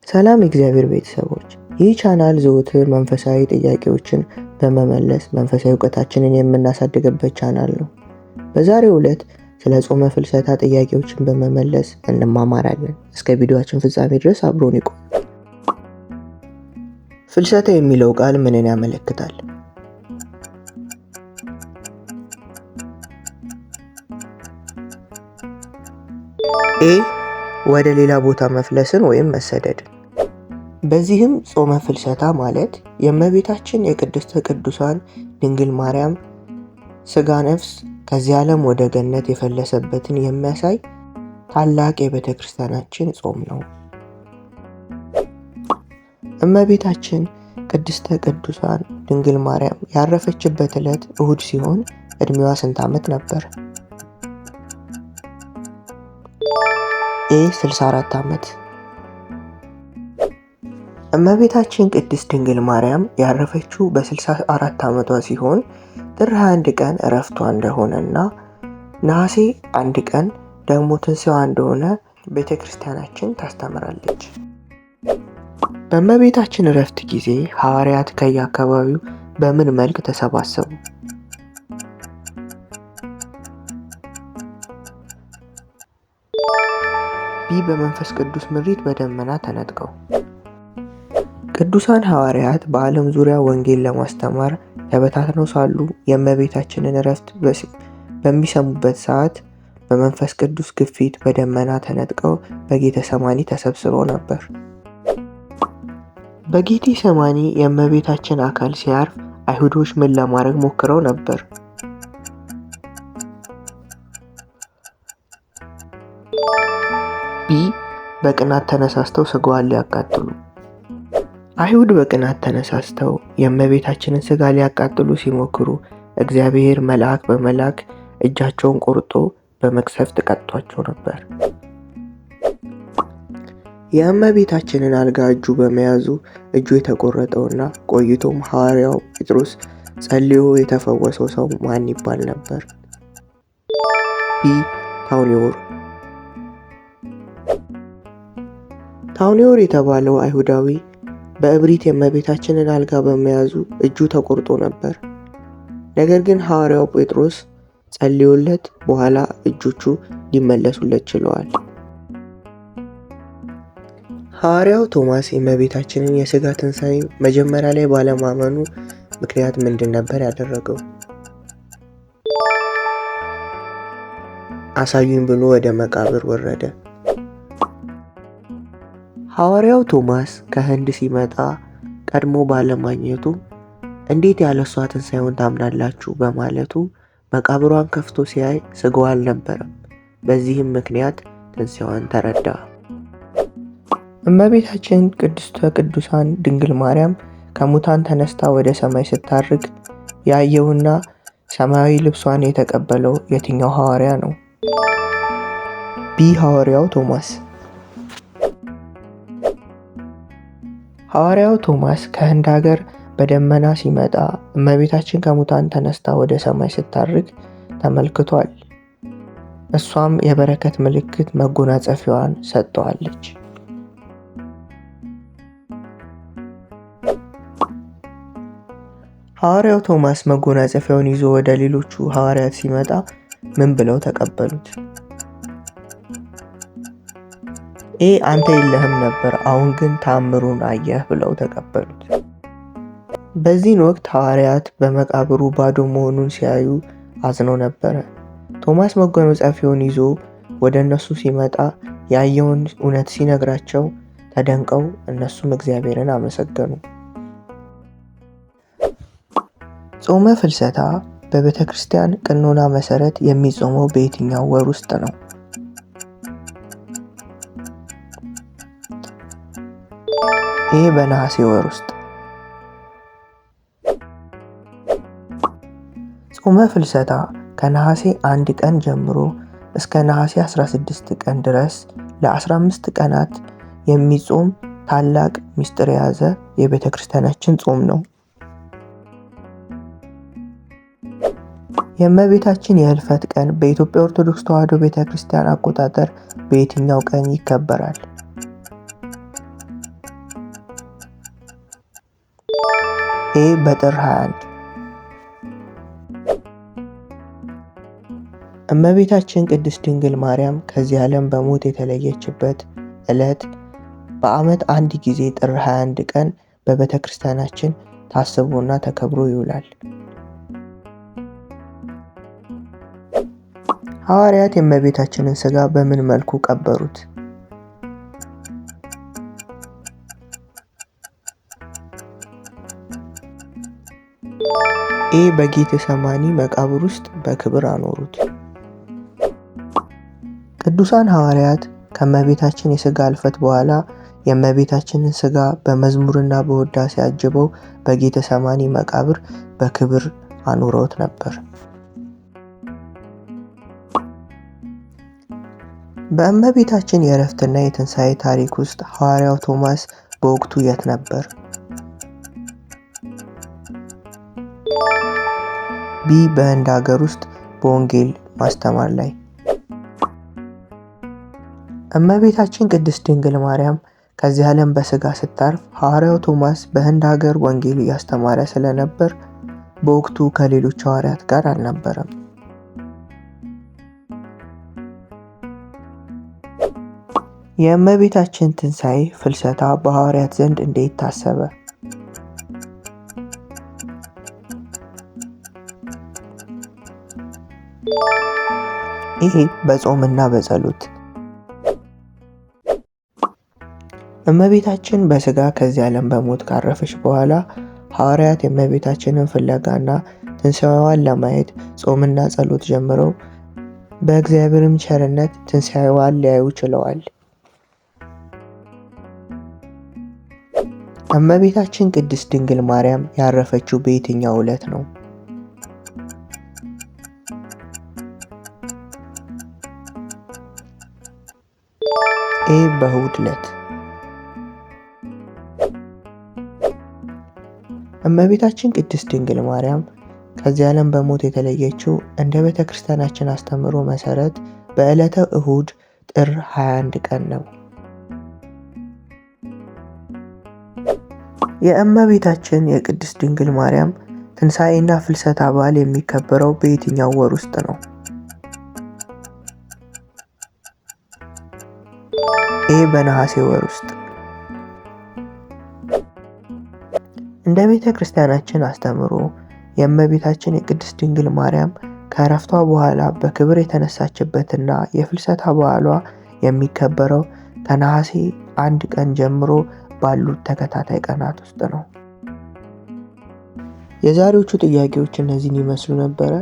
ሰላም የእግዚአብሔር ቤተሰቦች፣ ይህ ቻናል ዘወትር መንፈሳዊ ጥያቄዎችን በመመለስ መንፈሳዊ እውቀታችንን የምናሳድግበት ቻናል ነው። በዛሬው ዕለት ስለ ጾመ ፍልሰታ ጥያቄዎችን በመመለስ እንማማራለን። እስከ ቪዲዮአችን ፍጻሜ ድረስ አብሮን ይቆዩ። ፍልሰታ የሚለው ቃል ምንን ያመለክታል? A ወደ ሌላ ቦታ መፍለስን ወይም መሰደድን። በዚህም ጾመ ፍልሰታ ማለት የእመቤታችን የቅድስተ ቅዱሳን ድንግል ማርያም ስጋ ነፍስ ከዚህ ዓለም ወደ ገነት የፈለሰበትን የሚያሳይ ታላቅ የቤተ ክርስቲያናችን ጾም ነው። እመቤታችን ቅድስተ ቅዱሳን ድንግል ማርያም ያረፈችበት ዕለት እሁድ ሲሆን ዕድሜዋ ስንት ዓመት ነበር? A 64 ዓመት። እመቤታችን ቅድስት ድንግል ማርያም ያረፈችው በ64 ዓመቷ ሲሆን ጥር 21 ቀን እረፍቷ እንደሆነና ነሐሴ 1 ቀን ደግሞ ትንሣኤዋ እንደሆነ ቤተ ክርስቲያናችን ታስተምራለች። በእመቤታችን እረፍት ጊዜ ሐዋርያት ከየአካባቢው በምን መልክ ተሰባሰቡ? B በመንፈስ ቅዱስ ምሪት በደመና ተነጥቀው። ቅዱሳን ሐዋርያት በዓለም ዙሪያ ወንጌል ለማስተማር ተበታትነው ሳሉ የእመቤታችንን እረፍት በሚሰሙበት ሰዓት በመንፈስ ቅዱስ ግፊት በደመና ተነጥቀው በጌተ ሰማኒ ተሰብስበው ነበር። በጌቴ ሰማኒ የእመቤታችን አካል ሲያርፍ አይሁዶች ምን ለማድረግ ሞክረው ነበር? B በቅናት ተነሳስተው ስጋዋን ሊያቃጥሉ። አይሁድ በቅናት ተነሳስተው የእመቤታችንን ስጋ ሊያቃጥሉ ሲሞክሩ እግዚአብሔር መልአክ በመላክ እጃቸውን ቆርጦ በመቅሰፍት ቀጥቷቸው ነበር። የእመቤታችንን አልጋ እጁ በመያዙ እጁ የተቆረጠውና ቆይቶም ሐዋርያው ጴጥሮስ ጸልዮ የተፈወሰው ሰው ማን ይባል ነበር? B ታውኒዮር። ታውኒዮር የተባለው አይሁዳዊ በእብሪት የእመቤታችንን አልጋ በመያዙ እጁ ተቆርጦ ነበር። ነገር ግን ሐዋርያው ጴጥሮስ ጸልዮለት በኋላ እጆቹ ሊመለሱለት ችለዋል። ሐዋርያው ቶማስ የእመቤታችንን የስጋ ትንሣኤ መጀመሪያ ላይ ባለማመኑ ምክንያት ምንድን ነበር ያደረገው? አሳዩኝ ብሎ ወደ መቃብር ወረደ። ሐዋርያው ቶማስ ከህንድ ሲመጣ ቀድሞ ባለማግኘቱ እንዴት ያለ እሷ ትንሣኤውን ታምናላችሁ በማለቱ መቃብሯን ከፍቶ ሲያይ ስጋዋ አልነበረም። በዚህም ምክንያት ትንሣኤዋን ተረዳ። እመቤታችን ቅድስተ ቅዱሳን ድንግል ማርያም ከሙታን ተነስታ ወደ ሰማይ ስታርግ ያየውና ሰማያዊ ልብሷን የተቀበለው የትኛው ሐዋርያ ነው? B ሐዋርያው ቶማስ። ሐዋርያው ቶማስ ከህንድ ሀገር በደመና ሲመጣ እመቤታችን ከሙታን ተነስታ ወደ ሰማይ ስታርግ ተመልክቷል። እሷም የበረከት ምልክት መጎናጸፊያዋን ሰጥተዋለች። ሐዋርያው ቶማስ መጎናጸፊያውን ይዞ ወደ ሌሎቹ ሐዋርያት ሲመጣ ምን ብለው ተቀበሉት? A አንተ የለህም ነበር፣ አሁን ግን ተአምሩን አየህ ብለው ተቀበሉት። በዚህን ወቅት ሐዋርያት በመቃብሩ ባዶ መሆኑን ሲያዩ አዝነው ነበረ። ቶማስ መጎናጸፊያውን ይዞ ወደ እነሱ ሲመጣ ያየውን እውነት ሲነግራቸው ተደንቀው እነሱም እግዚአብሔርን አመሰገኑ። ጾመ ፍልሰታ በቤተ ክርስቲያን ቀኖና መሰረት የሚጾመው በየትኛው ወር ውስጥ ነው? ይህ በነሐሴ ወር ውስጥ። ጾመ ፍልሰታ ከነሐሴ 1 ቀን ጀምሮ እስከ ነሐሴ 16 ቀን ድረስ ለ15 ቀናት የሚጾም ታላቅ ምስጢር የያዘ የቤተ ክርስቲያናችን ጾም ነው። የእመቤታችን የህልፈት ቀን በኢትዮጵያ ኦርቶዶክስ ተዋሕዶ ቤተክርስቲያን አቆጣጠር በየትኛው ቀን ይከበራል? A በጥር 21። እመቤታችን ቅድስት ድንግል ማርያም ከዚህ ዓለም በሞት የተለየችበት ዕለት በዓመት አንድ ጊዜ ጥር 21 ቀን በቤተ ክርስቲያናችን ታስቦና ተከብሮ ይውላል። ሐዋርያት የእመቤታችንን ሥጋ በምን መልኩ ቀበሩት? A በጌቴሰማኒ መቃብር ውስጥ በክብር አኖሩት። ቅዱሳን ሐዋርያት ከእመቤታችን የሥጋ ሕልፈት በኋላ የእመቤታችንን ሥጋ በመዝሙርና በውዳሴ አጅበው በጌቴሰማኒ መቃብር በክብር አኑረውት ነበር። በእመቤታችን የዕረፍትና የትንሣኤ ታሪክ ውስጥ ሐዋርያው ቶማስ በወቅቱ የት ነበር? B በህንድ ሀገር ውስጥ በወንጌል ማስተማር ላይ። እመቤታችን ቅድስት ድንግል ማርያም ከዚህ ዓለም በሥጋ ስታርፍ ሐዋርያው ቶማስ በህንድ ሀገር ወንጌል እያስተማረ ስለነበር በወቅቱ ከሌሎች ሐዋርያት ጋር አልነበረም። የእመቤታችን ትንሣኤ ፍልሰታ በሐዋርያት ዘንድ እንዴት ታሰበ? ይሄ በጾምና በጸሎት። እመቤታችን በሥጋ ከዚህ ዓለም በሞት ካረፈች በኋላ ሐዋርያት የእመቤታችንን ፍለጋና ትንሣኤዋን ለማየት ጾምና ጸሎት ጀምረው በእግዚአብሔርም ቸርነት ትንሣኤዋን ሊያዩ ችለዋል። እመቤታችን ቅድስት ድንግል ማርያም ያረፈችው በየትኛው ዕለት ነው? A በእሁድ ዕለት። እመቤታችን ቅድስት ድንግል ማርያም ከዚህ ዓለም በሞት የተለየችው እንደ ቤተ ክርስቲያናችን አስተምህሮ መሰረት በዕለተ እሁድ ጥር 21 ቀን ነው። የእመቤታችን የቅድስት ድንግል ማርያም ትንሣኤና ፍልሰታ በዓል የሚከበረው በየትኛው ወር ውስጥ ነው? A በነሐሴ ወር ውስጥ። እንደ ቤተ ክርስቲያናችን አስተምህሮ የእመቤታችን የቅድስት ድንግል ማርያም ከዕረፍቷ በኋላ በክብር የተነሳችበትና የፍልሰታ በዓሏ የሚከበረው ከነሐሴ 1 ቀን ጀምሮ ባሉት ተከታታይ ቀናት ውስጥ ነው። የዛሬዎቹ ጥያቄዎች እነዚህን ይመስሉ ነበረ።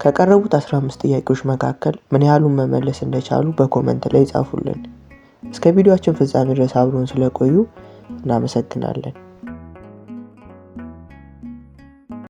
ከቀረቡት 15 ጥያቄዎች መካከል ምን ያህሉን መመለስ እንደቻሉ በ comment ላይ ጻፉልን። እስከ ቪዲዮአችን ፍጻሜ ድረስ አብሮን ስለቆዩ እናመሰግናለን።